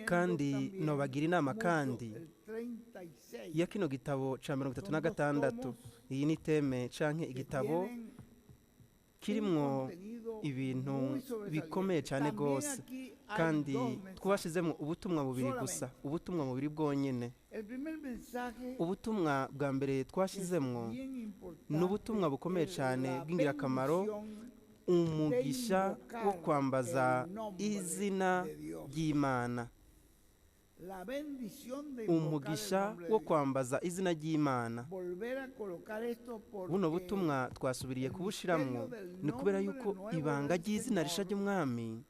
Kandi nobagira inama kandi ya kino gitabo ca 36. Iyi ni thème canke igitabo kirimwo ibintu bikomeye cyane rwose, kandi twashizemo ubutumwa bubiri gusa, ubutumwa bubiri bwonyine. Ubutumwa bwa mbere twashizemwo ni ubutumwa bukomeye cyane bw'ingirakamaro, umugisha wo kwambaza izina ry'Imana, umugisha wo kwambaza izina ry'Imana. Buno butumwa twasubiriye kubushiramwo ni kubera yuko ibanga ry'izina risha ry'Umwami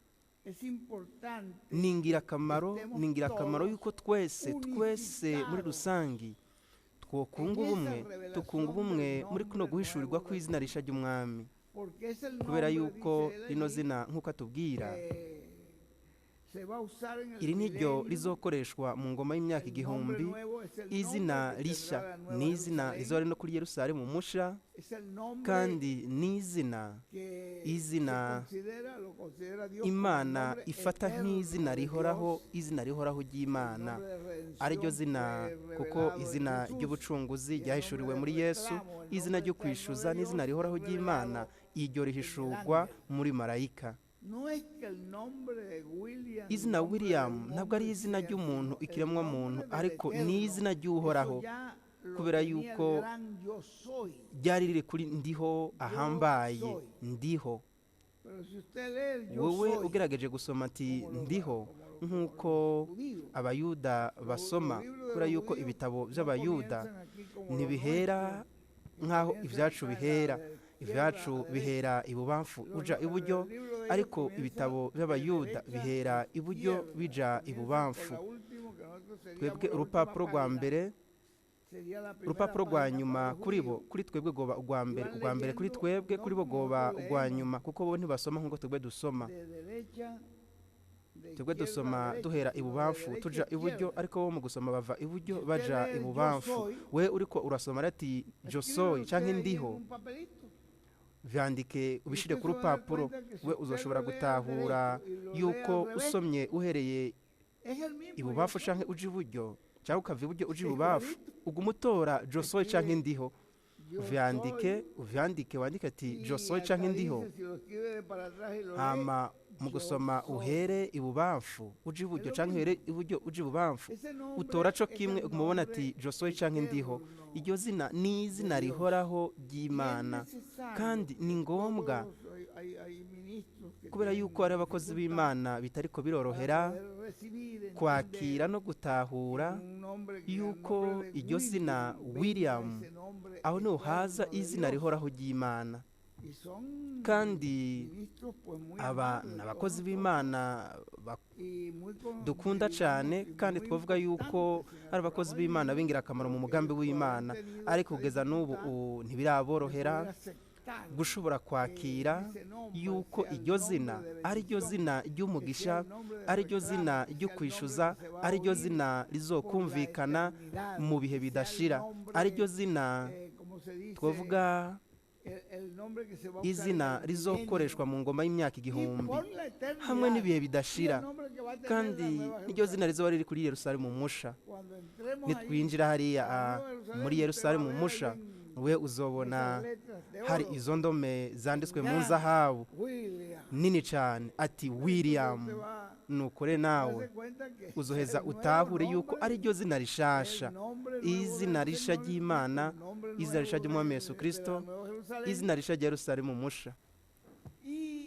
ni ingirakamaro, ni ingirakamaro yuko twese twese muri rusangi twokunga ubumwe, tukunga ubumwe muri kuno guhishurirwa kw'izina risha ry'Umwami, kubera yuko rino zina, nk'uko atubwira, iri niryo rizokoreshwa mu ngoma y'imyaka 1000. Izina rishya ni izina rizoba no kuri Yerusalemu musha, kandi ni izina Imana ifata nk'izina rihoraho, izina rihoraho ry'Imana, ariryo zina, kuko izina ry'ubucunguzi ryahishuriwe muri Yesu, izina ryo kwishyuza n'izina rihoraho ry'Imana, iryo rihishurwa muri marayika. Izina William ntabwo ari izina ry'umuntu, ikiremwa muntu, ariko ni izina ry'Uhoraho, kubera yuko ryari riri kuri ndiho ahambaye, ndiho. Wowe ugerageje gusoma ati ndiho, nk'uko Abayuda basoma, kubera yuko ibitabo by'Abayuda ntibihera nk'aho ibyacu bihera. Ibyacu bihera ibubamfu uja iburyo, ariko ibitabo by'Abayuda bihera iburyo bija ibubamfu. Twebwe urupapuro rwa mbere, urupapuro rwa nyuma kuri bo, kuri twebwe goba urwa mbere, urwa mbere kuri twebwe, kuri bo goba urwa nyuma, kuko bo ntibasoma nk'uko twebwe dusoma. Twebwe dusoma duhera ibubamfu tuja iburyo, ariko bo mu gusoma bava iburyo baja ibubamfu. We uriko urasoma ati "Yo soy" canke ndiho, vyandike ubishire ku rupapuro, we uzoshobora gutahura yuko usomye uhereye ibubamfu canke uja iburyo, cyangwa ukava iburyo uja ibubamfu, uguma utora "Yo soy" canke ndiho. Vyandike, uvyandike, wandike ati "Yo soy" canke ndiho, hama mu gusoma uhere ibubamfu uja iburyo canke uhere iburyo uja ibubamfu, utora co kimwe, uguma ubona ati "Yo soy" canke ndiho. Iryo zina ni izina rihoraho ry'Imana, kandi ni ngombwa, kubera yuko hari abakozi b'Imana bitariko birorohera kwakira no gutahura yuko iryo zina William, aho niho haza izina rihoraho ry'Imana. Kandi aba ni abakozi b'Imana dukunda cyane, kandi twavuga yuko ari abakozi b'Imana b'ingirakamaro mu mugambi w'Imana, ariko kugeza n'ubu ntibiraborohera gushobora kwakira yuko iryo zina ari ryo zina ry'umugisha, ari ryo zina ryo kwishyuza, ari ryo zina rizokumvikana mu bihe bidashira, ari ryo zina, twavuga izina rizokoreshwa mu ngoma y'imyaka 1000 hamwe n'ibihe bidashira, kandi niryo zina rizoba riri kuri Yerusalemu musha. Nitwinjira hariya muri Yerusalemu musha, we uzobona hari izo ndome zanditswe mu nzahabu nini cyane ati "William". Nukore nawe uzoheza utahure yuko ari ryo zina rishasha, izina risha ry'Imana, izina risha ry'Umwami Yesu Kristo, izina risha rya Yerusalemu musha.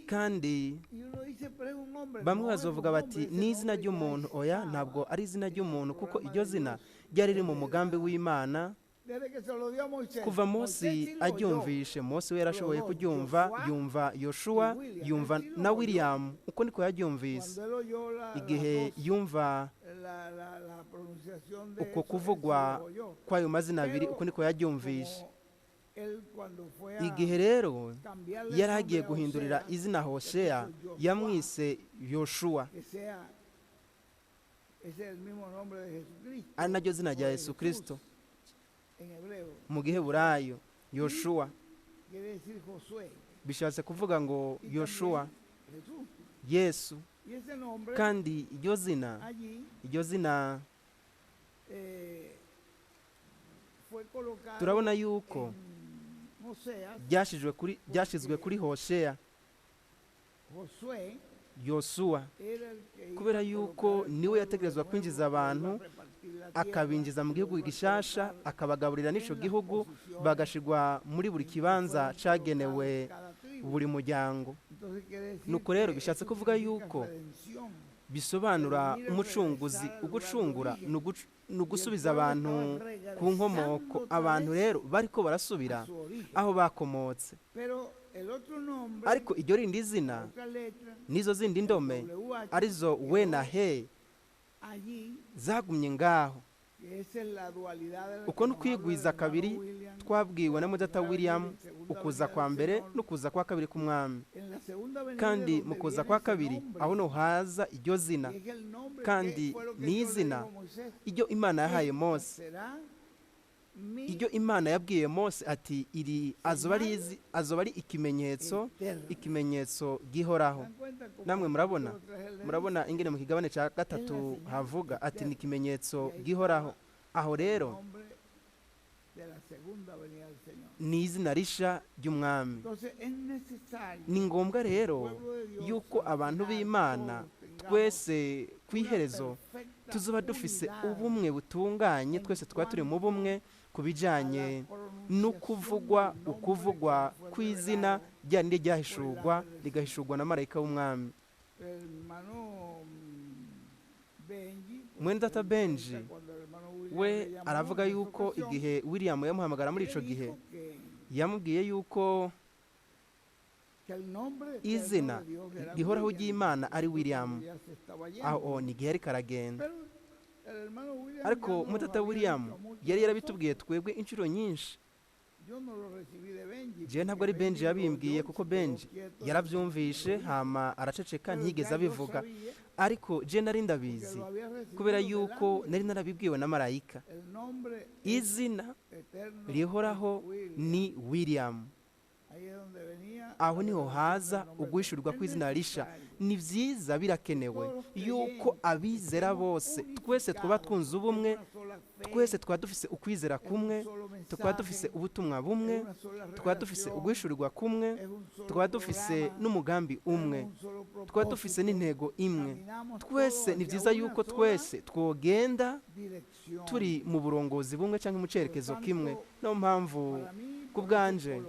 Kandi bamwe bazovuga bati ni izina ry'umuntu. Oya, ntabwo ari izina ry'umuntu, kuko iryo zina ryari riri mu mugambi w'Imana kuva Mose aryumvishe. Mose we yarashoboye kuryumva, yumva Yoshuwa, yumva na William, uko niko yaryumvise. Igihe yumva uko kuvugwa kw'ayo mazina abiri, uko niko yaryumvishe. Igihe rero yari agiye guhindurira izina Hosea, yamwise Yoshuwa, ari naryo zina rya Yesu Kristo mu Giheburayo. Yoshuwa bishatse kuvuga ngo Yoshuwa, Yesu. Kandi iryo zina, iryo zina turabona yuko ryashyizwe kuri Hosheya, Yosuwa, kubera yuko niwe yategerezwa kwinjiza abantu, akabinjiza mu gihugu gishasha, akabagaburira n'ico gihugu, bagashigwa muri buri kibanza cagenewe buri muryango. Nuko rero bishatse kuvuga yuko bisobanura umucunguzi. Ugucungura ni ugusubiza abantu ku nkomoko. Abantu rero bariko barasubira aho bakomotse. Ariko iryo rindi zina n'izo zindi ndome, arizo we na he, zagumye ngaho. Uko ni ukwigwiza kabiri twabwiwe na mudata William, ukuza kwa mbere n'ukuza kwa kabiri k'umwami. Kandi mu kuza kwa kabiri aho no haza iryo zina, kandi ni izina iryo Imana yahaye Mose, iryo Imana yabwiye Mose ati iri azoba ari ikimenyetso, ikimenyetso gihoraho. Namwe murabona ingene mu kigabane cya gatatu havuga ati ni ikimenyetso gihoraho. Aho rero ni izina risha ry'umwami. Ni ngombwa rero yuko abantu b'Imana twese ku iherezo tuzoba dufise ubumwe butunganye, twese twaba turi mu bumwe ku bijyanye n'ukuvugwa, ukuvugwa kw'izina rya rindi ryahishurwa, rigahishurwa na marayika w'umwami. Mwene data Benji we aravuga yuko igihe William yamuhamagara muri ico gihe, yamubwiye yuko izina rihoraho ry'Imana ari William. Aho ni igihe ariko aragenda. Ariko mutata William yari yarabitubwiye twebwe inshuro nyinshi. Jewe ntabwo ari Benji yabimbwiye, kuko Benji yarabyumvishe hama araceceka, ntiyigeze abivuga. Ariko je nari ndabizi, kubera yuko nari narabibwiwe na marayika. Izina rihoraho ni William. Aho niho haza uguhishurirwa kw'izina risha. Ni byiza, birakenewe yuko abizera bose twese twaba twunze ubumwe, twese twaba dufise ukwizera kumwe, tukaba dufise ubutumwa bumwe, tukaba dufise uguhishurirwa kumwe, tukaba dufise n'umugambi umwe, tukaba dufise n'intego imwe. Twese ni byiza yuko twese twogenda turi mu burongozi bumwe cyangwa mu cyerekezo kimwe. Niyo mpamvu ku bwanje,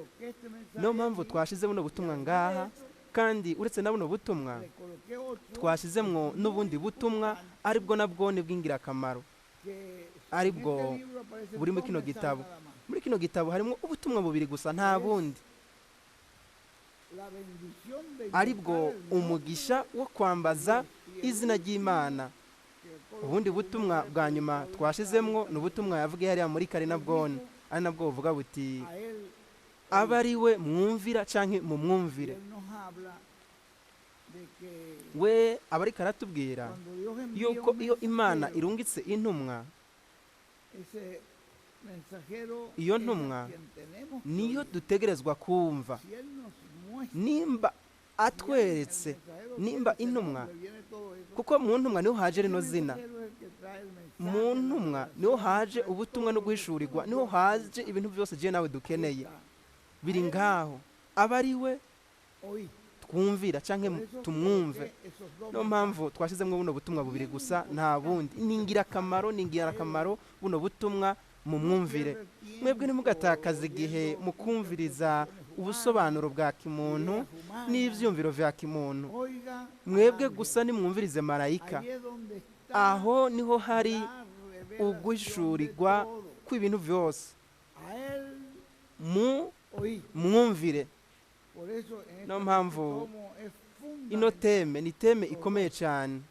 niyo mpamvu twashize buno butumwa ngaha. Kandi uretse na buno butumwa twashizemwo n'ubundi butumwa, aribwo nabwo ni bw'ingirakamaro, aribwo buri muri kino gitabo. Muri kino gitabo harimo ubutumwa bubiri gusa, nta bundi, aribwo umugisha wo kwambaza izina ry'Imana. Ubundi butumwa bwa nyuma twashizemwo ni ubutumwa yavugiye hariya muri Karinabwone, ari nabwo buvuga buti aba ari we mwumvira canke mumwumvire. We aba ariko aratubwira yuko iyo Imana irungitse intumwa, iyo ntumwa niyo dutegerezwa kumva. Nimba atweretse, nimba intumwa, kuko mu ntumwa niho haje rino zina, mu ntumwa niho haje ubutumwa no guhishurirwa, niho haje ibintu byose je nawe dukeneye, biri ngaho. Aba ari we twumvira canke tumwumve. Niyo mpamvu twashizemwo buno butumwa bubiri gusa, nta bundi. Ni ingirakamaro, ni ingirakamaro buno butumwa mumwumvire. Mwebwe ntimugatakaze igihe mukumviriza ubusobanuro bwa kimuntu n'ivyumviro vya kimuntu. Mwebwe gusa nimwumvirize marayika. Aho niho hari uguhishurirwa kw'ibintu vyose. Mwumvire. Niyo mpamvu ino teme ni teme ikomeye cyane.